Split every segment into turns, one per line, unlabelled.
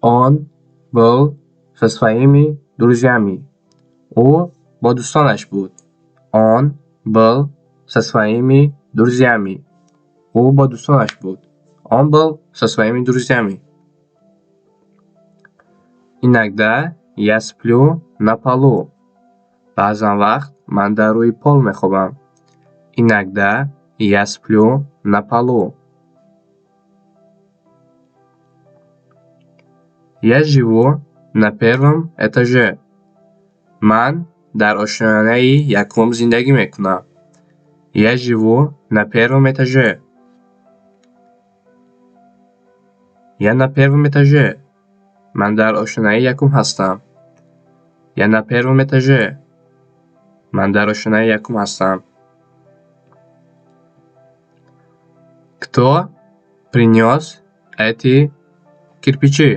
Он был со своими друзьями. Ӯ бо дӯстонаш буд. Он был со своими друзьями. Ӯ бо дӯстонаш буд. Он был со своими друзьями. Иногда я сплю на полу. Баъзан вақт ман дар рӯи пол мехобам. Иногда я сплю на полу. Я живу на первом этаже. Ман дар ошёнаи якум зиндагӣ мекунам. Я живу на первом этаже. Я на первом этаже. Ман дар ошёнаи якум ҳастам. Я на первом этаже. Ман дар ошёнаи якум ҳастам. Кто принёс эти кирпичи?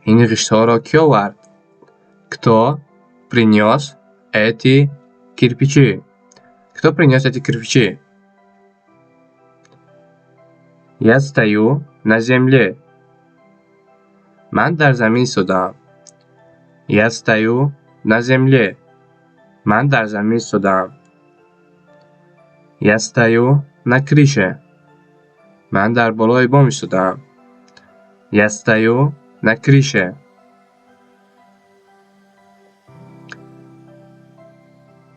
Ин ғиштҳоро кӣ овард? Кто принёс эти кирпичи? Кто принёс эти кирпичи? Я стою на земле. Ман дар замин истодаам. Я стою на земле. Ман дар замин истодаам. Я стою на крыше. Ман дар болои бом истодаам. Я стою на крыше.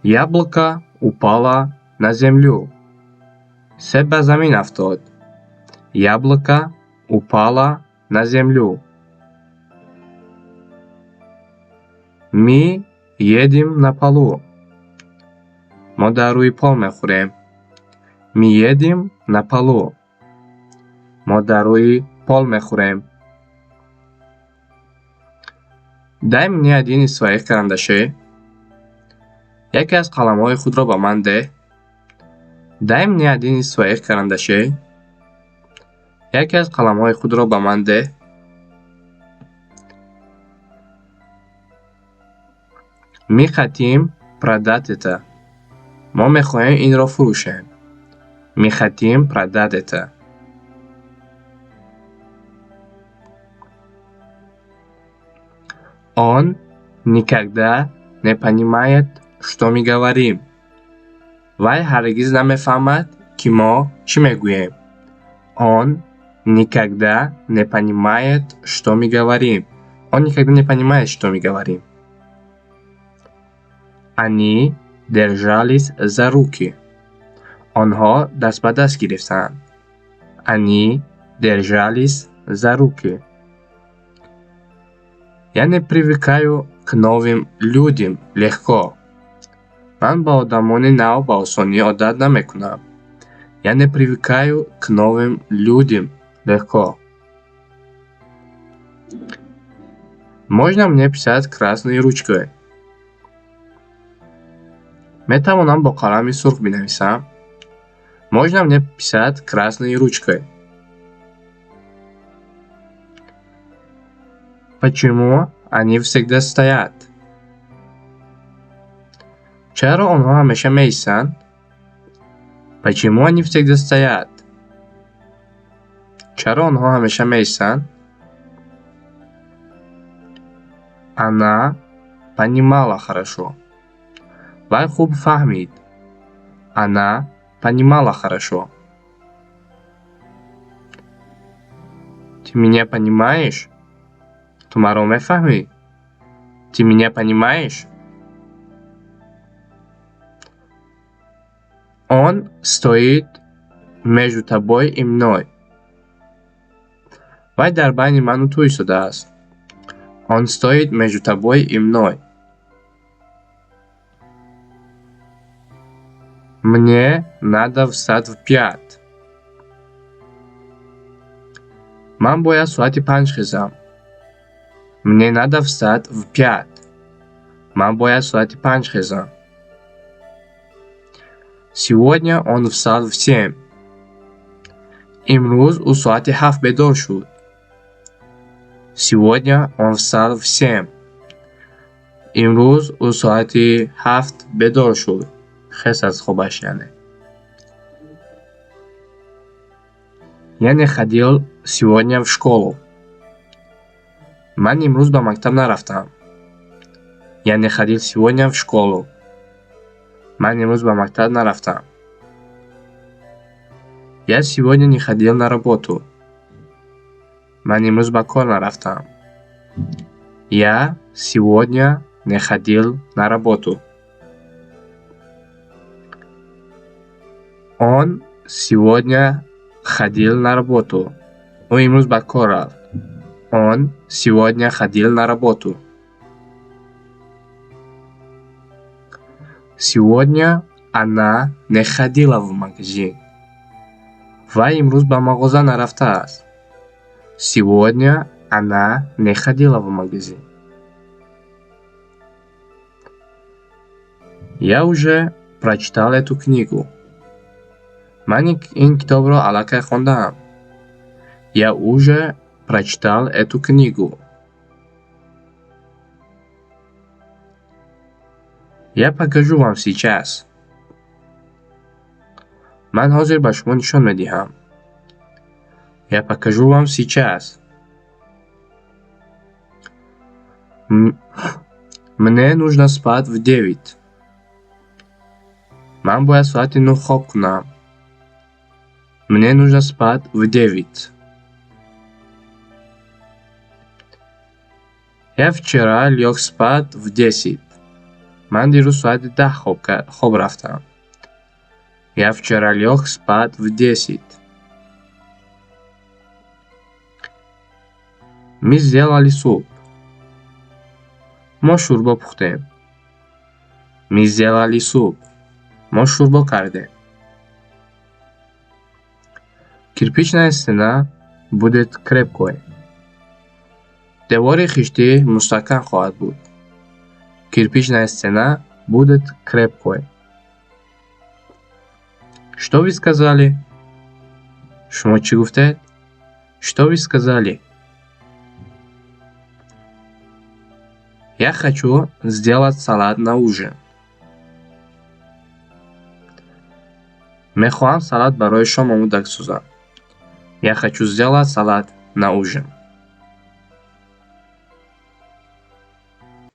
Яблоко упало на землю. Себ ба замин афтод. Яблоко упало на землю. Мы едим на полу. Мо дар рӯи пол мехӯрем. Мы едим на полу. Мо дар рӯи пол мехӯрем. Дай мне один из своих карандашей. Яке аз қаламҳои худро ба ман деҳ. Дай мне один из своих карандашей. Яке аз қаламҳои худро ба ман деҳ. Мы хотим продать это. Мо мехоҳем инро фурӯшем. Мы хотим продать это. Он никогда не понимает, что мы говорим. Вай ҳаргиз намефаҳмад, ки мо чӣ мегӯем. Он никогда не понимает, что мы говорим. Он никогда не понимает, что мы говорим. Они держались за руки. Онҳо даст ба даст гирифтанд. Они держались за руки. Я не привыкаю к новым людям легко. Ман ба одамони нав ба осонӣ одат намекунам. Я не привыкаю к новым людям легко. Можно мне писать красной ручкой? Метавонам бо қалами сурх бинависам? Можно мне писать красной ручкой? Почему они всегда стоят? Чаро онҳо ҳамеша меистанд? Почему они всегда стоят? Чаро онҳо ҳамеша меистанд? Она понимала хорошо. Вай хуб фаҳмид. Она понимала хорошо. Ты меня понимаешь? Ту маро мефаҳмӣ? Ты меня понимаешь? Он стоит между тобой и мной. Вай дар байни ману ту истодааст. Он стоит между тобой и мной. Мне надо встать в 5. Ман бояд соати 5 хезам. Мне надо встать в 5. Ман бояд соати 5 хезам. Сегодня он встал в 7. Имрӯз ӯ соати 7 бедор шуд. Сегодня он встал в 7. Имрӯз ӯ соати 7 бедор шуд. Хес аз хобаш яъне. Я не ходил сегодня в школу. Ман имрӯз ба мактаб нарафтам. Я не ходил сегодня в школу. Ман имрӯз ба мактаб нарафтам. Я сегодня не ходил на работу. Ман имрӯз ба кор нарафтам. Я сегодня не ходил на работу. Он сегодня ходил на работу. Ӯ имрӯз ба кор рафт. Он сегодня ходил на работу. Сегодня она не ходила в магазин. Вай имрӯз ба мағоза нарафтааст. Сегодня она не ходила в магазин. Я уже прочитал эту книгу. Ман ин китобро аллакай хондаам. Я уже прочитал эту книгу. Я покажу вам сейчас. Ман ҳозир ба шумо нишон медиҳам. Я покажу вам сейчас. Мне нужно спать в 9. Ман бояд соати 9 хоб кунам. Мне нужно спать в 9. Я вчера лёг спать в 10. Ман дирӯз соати 10 хоб рафтам. Я вчера лёг спать в 10. Мы сделали суп. Мо шӯрбо пухтем. Мы сделали суп. Мо шӯрбо кардем. Кирпичная стена будет крепкой. Девори хиштӣ мустаҳкам хоҳад буд. Кирпичная стена будет крепкой. Что вы сказали? Шумо чӣ гуфтед? Что вы сказали? Я хочу сделать салат на ужин. Мехоҳам салат барои шом омода созам. Я хочу сделать салат на ужин.